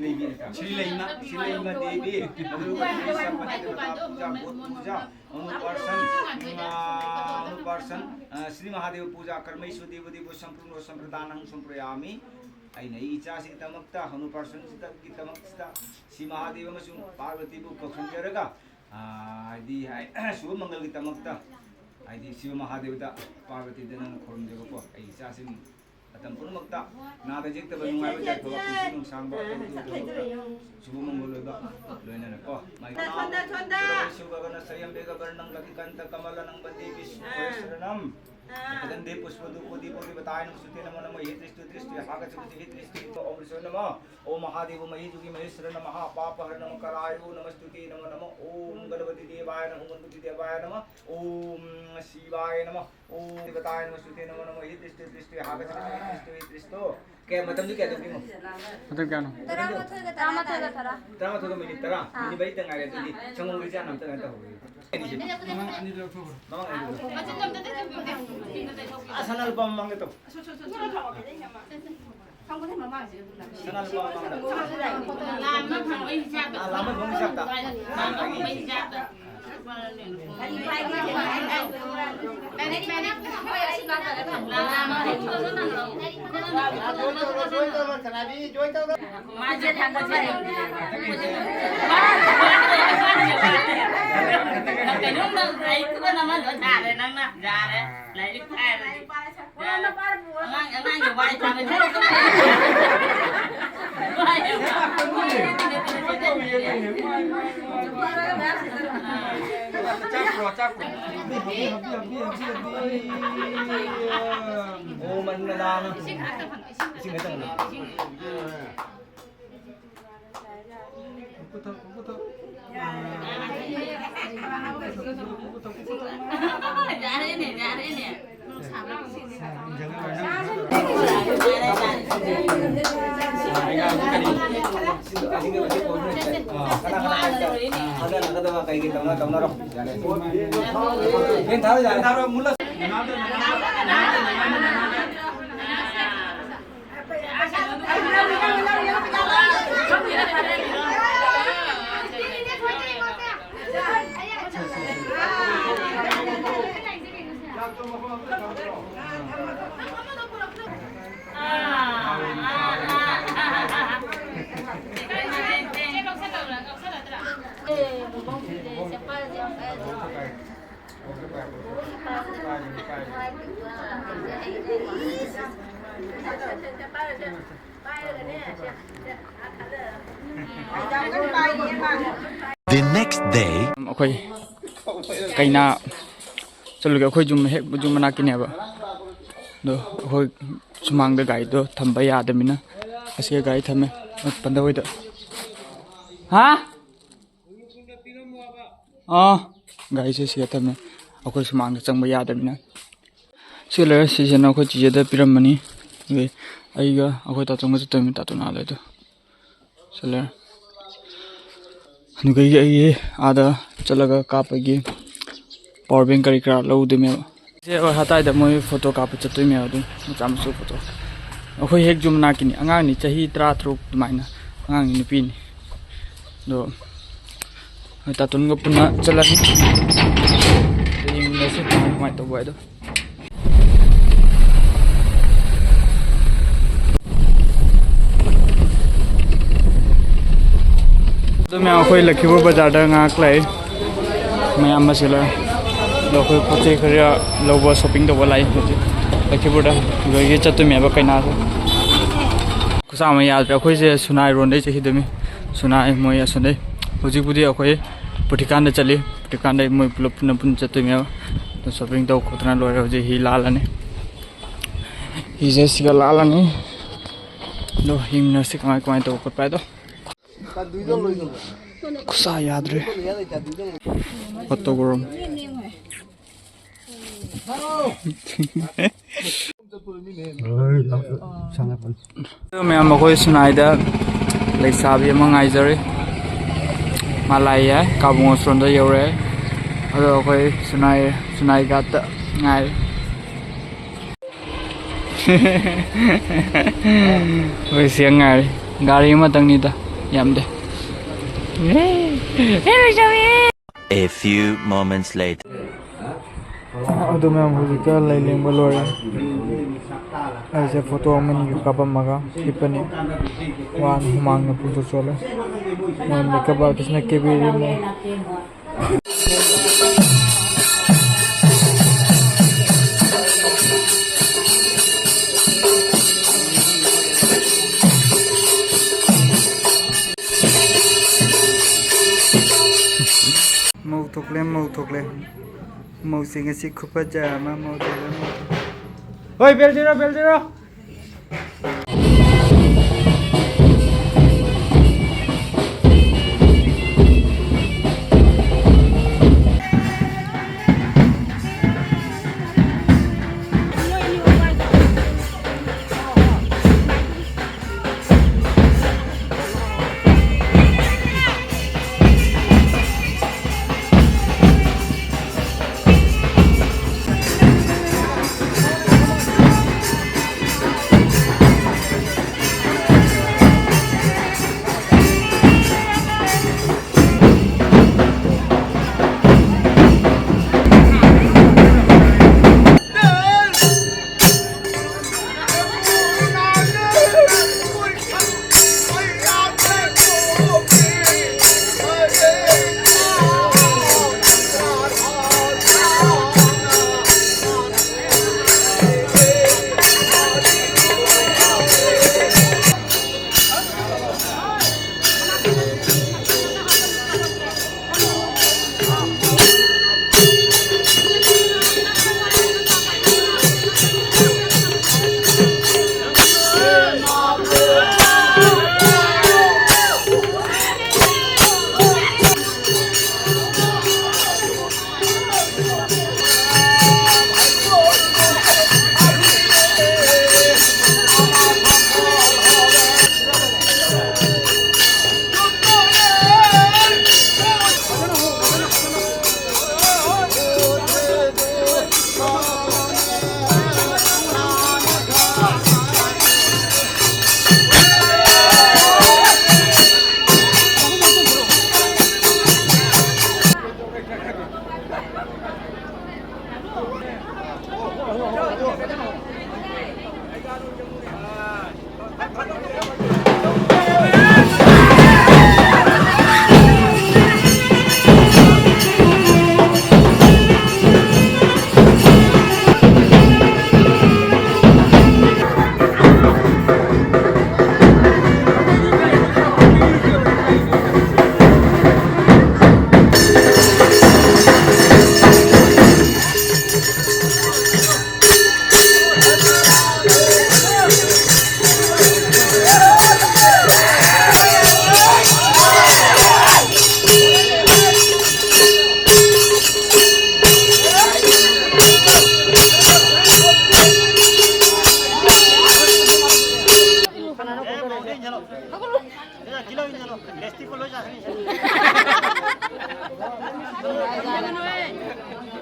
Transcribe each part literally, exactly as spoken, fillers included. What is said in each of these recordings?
श्रीलेइमा देवी, मधुर गणेश पतिदेवता पूजा, गोत्र पूजा, अनुपार्षण, आ, अनुपार्षण, आ, श्री महादेव पूजा, कर्मेषु देवदेवो सम्पूर्ण सम्प्रदानं समर्पयामि꯫ ꯑꯩꯅ ꯑꯩ ꯏꯆꯥꯁꯤꯒꯤꯗꯃꯛꯇ, ꯍꯅꯨ ꯄꯥꯔꯁꯟꯁꯤꯗꯒꯤꯗꯃꯛꯇ ꯁꯤ ꯃꯍꯥꯗꯦꯕ ꯑꯃꯁꯨꯡ ꯄꯥꯔꯕꯇꯤꯕꯨ ꯀꯧꯁꯟꯖꯔꯒ, ꯑꯥ, ꯍꯥꯏꯗꯤ, ꯍꯥꯏ-, ꯁꯨꯚ ꯃꯪꯒꯜꯒꯤꯗꯃꯛꯇ, ꯍꯥꯏꯗꯤ, ꯁꯤꯕ ꯃꯍꯥꯗꯦꯕꯗ, ꯄꯥꯔꯕꯇꯤꯗ ꯅꯪ ꯈꯨꯔꯨꯝꯖꯕꯀꯣ꯫ ꯑꯩ ꯏꯆꯥꯁꯤꯡ ꯃꯇꯝ ꯄꯨꯝꯅꯃꯛꯇ ꯅꯥꯗ ꯌꯦꯛꯇꯕ, ꯅꯨꯡꯉꯥꯏꯕ ꯌꯥꯏꯐꯕ, ꯄꯨꯟꯁꯤ ꯅꯨꯡꯁꯥꯡꯕ, ꯑꯇꯣꯞ ꯑꯇꯣꯞꯄ ꯁꯨꯚ ꯃꯪꯒꯜ ꯑꯣꯏꯕ ꯂꯣꯏꯅꯅꯀꯣ꯫ ꯃꯥꯏ ꯁꯣꯟꯗ, ꯁꯣꯟꯗ꯫ ꯁꯨꯚꯒꯅ ꯁꯌꯝ ꯕꯦꯒ ꯕꯔꯅꯝ ꯀꯇꯤ ꯀꯟꯇ ꯀꯃꯂ ꯅꯪ ꯕꯟꯗꯦ ꯕꯤꯁ ꯑꯥ꯫ ꯁꯔꯅꯝ꯫ ꯑꯥ꯫ ꯒꯟꯙꯦ ꯄꯨꯁ꯭ꯄ ꯙꯨꯄ ꯗꯤꯄ ꯗꯤꯄ ꯇꯥꯌ ꯅꯃ ꯁꯨꯇꯦ ꯅꯃꯣ ꯅꯃꯣ ꯍꯦ ꯇ꯭ꯔꯤꯁꯇꯨ ꯇ꯭ꯔꯤꯁꯇꯨ ꯍꯥꯒ ꯆꯨ ꯆꯨ ꯍꯦ ꯇ꯭ꯔꯤꯁꯇꯨ ꯇ꯭ꯔꯤꯁꯇꯨ ꯅꯃꯣ꯫ ॐ महादेव महेजुगी महेश्वर नमः पापहर नमः करायो नमस्तुते नमो नमः। ॐ गणपति देव ꯅꯃꯣ, ꯎꯃꯨꯟ ꯕꯨꯗꯙꯤ ꯗꯦꯕꯥꯌ ꯅꯃꯣ, ꯎꯝ ꯁꯤꯕꯥꯌ ꯅꯃꯣ, ꯎꯝ ꯗꯦꯕꯇꯥꯌ ꯅꯃꯣ, ꯁꯨꯇꯦ ꯅꯃꯣ ꯅꯃꯣ, ꯏꯇꯤꯁ꯭ꯇꯣ, ꯏꯇꯤꯁ꯭ꯇꯣ, ꯍꯥꯒꯁ꯭ꯔꯤꯁꯇꯣ, ꯏꯇꯤꯁ꯭ꯇꯣ, ꯏꯇꯤꯁ꯭ꯇꯣ꯫ ꯀꯌꯥ, ꯃꯇꯝꯗꯤ ꯀꯌꯥ ꯇꯧꯗꯣꯏꯅꯣ? ꯃꯇꯝ ꯀꯌꯥꯅꯣ? ꯇꯔꯥꯃꯥꯊꯣꯏꯒ ꯇꯔꯥ꯫ ꯇꯔꯥꯃꯥꯊꯣꯏꯒ ꯃꯤꯅꯤꯠ ꯇꯔꯥ꯫ ꯑꯥ꯫ ꯃꯤꯅꯤꯠ ꯃꯔꯤꯇ ꯉꯥꯏꯔꯦ꯫ ꯑꯗꯨꯗꯤ ꯁꯪꯒꯣꯝꯒ ꯏꯆꯥ ꯑꯝꯇ ꯀꯩꯅꯣ ꯇꯧꯍꯧꯒꯦ꯫ ꯃꯃꯥꯡ ꯑꯅꯤꯗꯨ ꯂꯧꯊꯣꯛꯈ꯭ꯔꯣ꯫ ꯃꯃꯥꯡ ꯑꯅꯤꯗꯨ ꯂꯧꯊꯣꯛꯈ꯭ꯔꯣ꯫ ꯑꯥ, ꯁꯅꯥ ꯂꯨꯄꯥ ꯃꯃꯥꯡꯗ ꯇꯧ꯫ ꯁꯅꯥ ꯂꯨꯄꯥ ꯃꯃꯥꯡꯗ꯫ ꯂꯥꯝꯕ ꯐꯪꯕꯩ ꯍꯤꯁꯥꯞꯇ꯫ ꯑꯥ, ꯂꯥꯝꯕ ꯐꯪꯕꯩ ꯍꯤꯁꯥꯞꯇ꯫ ꯂꯥꯝꯕ ꯐꯪꯕꯩ ꯍꯤꯁꯥꯞꯇ꯫ ꯀꯩꯅꯣꯝꯗ ꯑꯩ ꯈꯨꯗꯣꯜ ꯑꯃ ꯂꯣꯏ ꯊꯥꯔꯦ ꯅꯪꯅ꯫ ꯌꯥꯔꯦ꯫ ꯂꯥꯏꯔꯤꯛ ꯊꯥꯔꯗꯤ꯫ ꯑꯉꯥꯡ, ꯑꯉꯥꯡꯒꯤ ꯋꯥꯏ ꯊꯥꯕ ꯊꯕꯛꯇꯣ꯫ ꯆꯥꯛꯄ꯭ꯔꯣ, ꯆꯥꯛꯄ꯭ꯔꯣ? ꯑꯣ, ꯃꯟꯗꯅ꯫ ꯏꯁꯤꯡ ꯈꯛꯇ ꯐꯪꯉꯦ, ꯏꯁꯤꯡ꯫ ꯌꯥꯔꯦꯅꯦ, ꯌꯥꯔꯦꯅꯦ꯫ The next day. ꯑꯩꯈꯣꯏ ꯀꯩꯅꯥ ꯆꯠꯂꯨꯒꯦ꯫ ꯑꯩꯈꯣꯏ ꯌꯨꯝ ꯍꯦꯛ ꯌꯨꯝ ꯃꯅꯥꯛꯀꯤꯅꯦꯕ꯫ ꯑꯗꯣ ꯑꯩꯈꯣꯏ ꯁꯨꯃꯥꯡꯗ ꯒꯥꯔꯤꯗꯣ ꯊꯝꯕ ꯌꯥꯗꯕꯅꯤꯅ ꯑꯁꯤꯗ ꯒꯥꯔꯤ ꯊꯝꯃꯦ꯫ ꯄꯟꯗꯧ ꯍꯣꯏꯗ꯫ ꯍꯥ? ꯑꯥ, ꯒꯥꯔꯤꯁꯦ ꯁꯤꯗ ꯊꯝꯃꯦ, ꯑꯩꯈꯣꯏ ꯁꯨꯃꯥꯡꯗ ꯆꯪꯕ ꯌꯥꯗꯕꯅꯤꯅ꯫ ꯁꯤ ꯂꯩꯔꯦ, ꯁꯤꯁꯤꯅ ꯑꯩꯈꯣꯏ ꯆꯤꯆꯦꯗ ꯄꯤꯔꯝꯕꯅꯤ꯫ ꯑꯗꯨꯒꯤ ꯑꯩꯒ ꯑꯩꯈꯣꯏ ꯇꯥꯇꯣꯟꯒ ꯆꯠꯇꯣꯏꯅꯤ, ꯇꯥꯇꯣꯟ ꯑꯥ ꯂꯩꯗꯣ꯫ ꯁꯤ ꯂꯩꯔꯦ꯫ ꯑꯗꯨꯒ ꯑꯩꯒꯤ ꯑꯥꯗ ꯆꯠꯂꯒ ꯀꯥꯞꯄꯒꯤ power bank ꯀꯔꯤ ꯀꯔꯥ ꯂꯧꯗꯣꯏꯅꯦꯕ꯫ ꯁꯦ ꯍꯣꯏ, ꯍꯇꯥꯏꯗ ꯃꯣꯏ ꯐꯣꯇꯣ ꯀꯥꯞꯄ ꯆꯠꯇꯣꯏꯅꯦꯕ, ꯑꯗꯨꯝ ꯃꯆꯥ ꯃꯁꯨ ꯐꯣꯇꯣ꯫ ꯑꯩꯈꯣꯏ ꯍꯦꯛ ꯌꯨꯝ ꯃꯅꯥꯛꯀꯤꯅꯤ, ꯑꯉꯥꯡꯅꯤ, ꯆꯍꯤ ꯇꯔꯥ ꯇꯔꯨꯛ ꯑꯗꯨꯃꯥꯏꯅ ꯑꯉꯥꯡꯒꯤ ꯅꯨꯄꯤꯅꯤ꯫ ꯑꯗꯣ ꯍꯣꯏ, ꯇꯥꯇꯣꯟꯒ ꯄꯨꯟꯅ ꯆꯠꯂꯅꯤ꯫ ꯑꯗꯣ ꯌꯦꯡꯃꯤꯟꯅꯁꯤ ꯀꯃꯥꯏ ꯀꯃꯥꯏꯅ ꯇꯧꯕ ꯍꯥꯏꯗꯣ꯫ ꯑꯗꯣ ꯃꯌꯥꯝ, ꯑꯩꯈꯣꯏ ꯂꯛꯈꯤꯄꯨꯔ ꯕꯖꯥꯔꯗ ꯉꯥꯏꯍꯥꯛ ꯂꯥꯛꯏ꯫ ꯃꯌꯥꯝ ꯑꯁꯤ ꯂꯣꯏ꯫ ꯑꯗꯣ ꯑꯩꯈꯣꯏ ꯄꯣꯠ ꯆꯩ ꯈꯔ ꯂꯧꯕ, shopping ꯇꯧꯕ ꯂꯥꯛꯏ ꯍꯧꯖꯤꯛ ꯂꯛꯈꯤꯄꯨꯔꯗ꯫ ꯑꯗꯨꯗꯒꯤ ꯆꯠꯇꯣꯏꯅꯦꯕ ꯀꯩꯅꯥꯁꯦ꯫ ꯈꯨꯁꯥ ꯑꯃ ꯌꯥꯗ꯭ꯔꯦ꯫ ꯑꯩꯈꯣꯏꯁꯦ ꯁꯨꯅꯥꯏꯔꯣꯝꯗꯩ ꯆꯠꯈꯤꯗꯣꯏꯅꯤ꯫ ꯁꯨꯅꯥꯏ ꯃꯣꯏ ꯑꯁꯣꯝꯗꯩ꯫ ꯍꯧꯖꯤꯛꯄꯨꯗꯤ ꯑꯩꯈꯣꯏ ꯄꯨꯔꯊꯤꯀꯥꯟꯗ ꯆꯠꯂꯤ꯫ ꯄꯨꯔꯊꯤꯀꯥꯟꯗꯩ ꯃꯣꯏ ꯄꯨꯂꯞ ꯄꯨꯟꯅ ꯄꯨꯟꯅ ꯆꯠꯇꯣꯏꯅꯦꯕ꯫ ꯑꯗꯣ shopping ꯇꯧ ꯈꯣꯠꯇꯅ ꯂꯣꯏꯔꯦ꯫ ꯍꯧꯖꯤꯛ ꯍꯤ ꯂꯥꯜꯂꯅꯤ꯫ ꯍꯤꯁꯦ ꯁꯤꯒ ꯂꯥꯜꯂꯅꯤ꯫ ꯑꯗꯣ ꯌꯦꯡꯃꯤꯟꯅꯁꯤ ꯀꯃꯥꯏ ꯀꯃꯥꯏꯅ ꯇꯧꯕ ꯈꯣꯠꯄ ꯍꯥꯏꯗꯣ꯫ ꯈꯨꯁꯥ ꯌꯥꯗ꯭ꯔꯦ꯫ ꯐꯣꯇꯣꯒ꯭ꯔꯥꯝ꯫ ꯑꯗꯣ ꯃꯌꯥꯝ, ꯑꯩꯈꯣꯏ ꯁꯨꯅꯥꯏꯗ ꯂꯩꯁꯥꯕꯤ ꯑꯃ ꯉꯥꯏꯖꯔꯤ꯫ ꯃꯥ ꯂꯥꯛꯑꯦ ꯍꯥꯏ, ꯀꯥꯕꯨꯡ ꯑꯁꯣꯝꯗ ꯌꯧꯔꯛꯑꯦ꯫ ꯑꯗꯣ ꯑꯩꯈꯣꯏ ꯁꯨꯅꯥꯏ, ꯁꯨꯅꯥꯏ ꯒꯥꯠꯇ ꯉꯥꯏꯔꯤ꯫ ꯑꯩꯈꯣꯏ ꯁꯤ ꯉꯥꯏꯔꯤ꯫ ꯒꯥꯔꯤ ꯑꯃꯇꯪꯅꯤꯗ, ꯌꯥꯝꯗꯦ꯫ A few moments later. ꯑꯗꯨ ꯃꯌꯥꯝ ꯍꯧꯖꯤꯛꯇ ꯂꯩ ꯂꯦꯡꯕ ꯂꯣꯏꯔꯦ꯫ ꯑꯩꯁꯦ ꯐꯣꯇꯣ ꯑꯃꯅꯤꯒ ꯀꯥꯞꯄꯝꯃꯒ ꯍꯤꯞꯄꯅꯤ꯫ ꯋꯥꯅ ꯍꯨꯃꯥꯡꯅ ꯄꯨꯡꯆꯣꯠ ꯆꯣꯠꯂꯦ꯫ ꯃꯣꯏ makeup artistꯅ ꯀꯦꯕꯤꯔꯤ꯫ ꯃꯧ ꯊꯣꯛꯂꯦ, ꯃꯧ ꯊꯣꯛꯂꯦ꯫ ꯃꯧꯁꯤꯡ ꯑꯁꯤ ꯈꯨꯐꯖ ꯑꯃ, ꯃꯧ ꯊꯣꯛꯂꯦ, ꯃꯧ ꯊꯣꯛꯂꯦ꯫ ꯍꯣꯏ, bell ꯊꯤꯔꯣ, bell ꯊꯤꯔꯣ꯫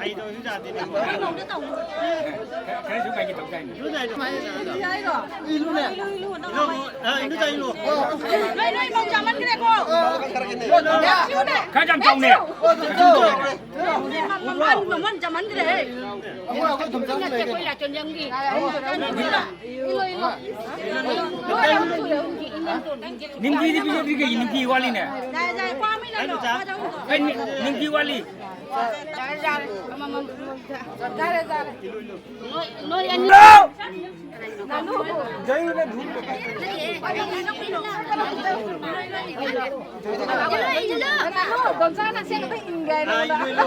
ꯀꯩꯗꯧꯔꯤꯕꯖꯥꯠꯅꯣꯅꯦ? ꯈꯔꯁꯨ ꯀꯩꯒꯤ ꯇꯧꯗꯥꯏꯅꯦ? ꯏꯂꯨ ꯍꯥꯏꯔꯣ? ꯏꯂꯨꯅꯦ꯫ ꯏꯂꯨ, ꯏꯂꯨ, ꯏꯂꯨ, ꯅꯪ ꯏꯂꯨ, ꯑꯃ ꯑ, ꯏꯂꯨ ꯆꯥ ꯏꯂꯨ꯫ ꯅꯣꯏ, ꯅꯣꯏ ꯃꯧ ꯆꯥꯃꯟꯈ꯭ꯔꯦꯀꯣ꯫ ꯏꯂꯨꯅꯦ꯫ ꯈꯔ ꯌꯥꯝ ꯆꯥꯎꯅꯦ꯫ ꯃꯃꯥ, ꯃꯃꯥ ꯆꯥꯃꯟꯈ꯭ꯔꯦ꯫ ꯑꯩꯈꯣꯏ, ꯑꯩꯈꯣꯏ ꯑꯗꯨꯝ ꯆꯥꯃꯟꯈ꯭ꯔꯦ꯫ ꯑꯩꯈꯣꯏ ꯂꯥꯆꯣꯟ ꯌꯥꯝꯒꯤ꯫ ꯏꯂꯨ, ꯏꯂꯨ꯫ ꯅꯤꯡꯀꯤꯗꯤ ꯄꯤꯖꯗ꯭ꯔꯤ ꯀꯩꯒꯤ ꯅꯤꯡꯀꯤ ꯋꯥꯠꯂꯤꯅꯦ? ꯌꯥꯏ, ꯌꯥꯏ, ꯄꯥꯝꯃꯤ ꯅꯪꯗꯣ꯫ ꯑꯩ ꯅꯤ-, ꯅꯤꯡꯀꯤ ꯋꯥꯠꯂꯤ꯫ ꯌꯥꯔꯦ, ꯌꯥꯔꯦ꯫ ꯑꯃꯃꯝ꯫ ꯌꯥꯔꯦ, ꯌꯥꯔꯦ꯫ ꯅꯣꯏ, ꯅꯣꯏ ꯑꯅꯤ꯫ ꯗꯣꯝꯆꯥꯅ ꯁꯦ ꯑꯝꯇ ꯏꯟꯒꯦ ꯍꯥꯏꯔꯣ?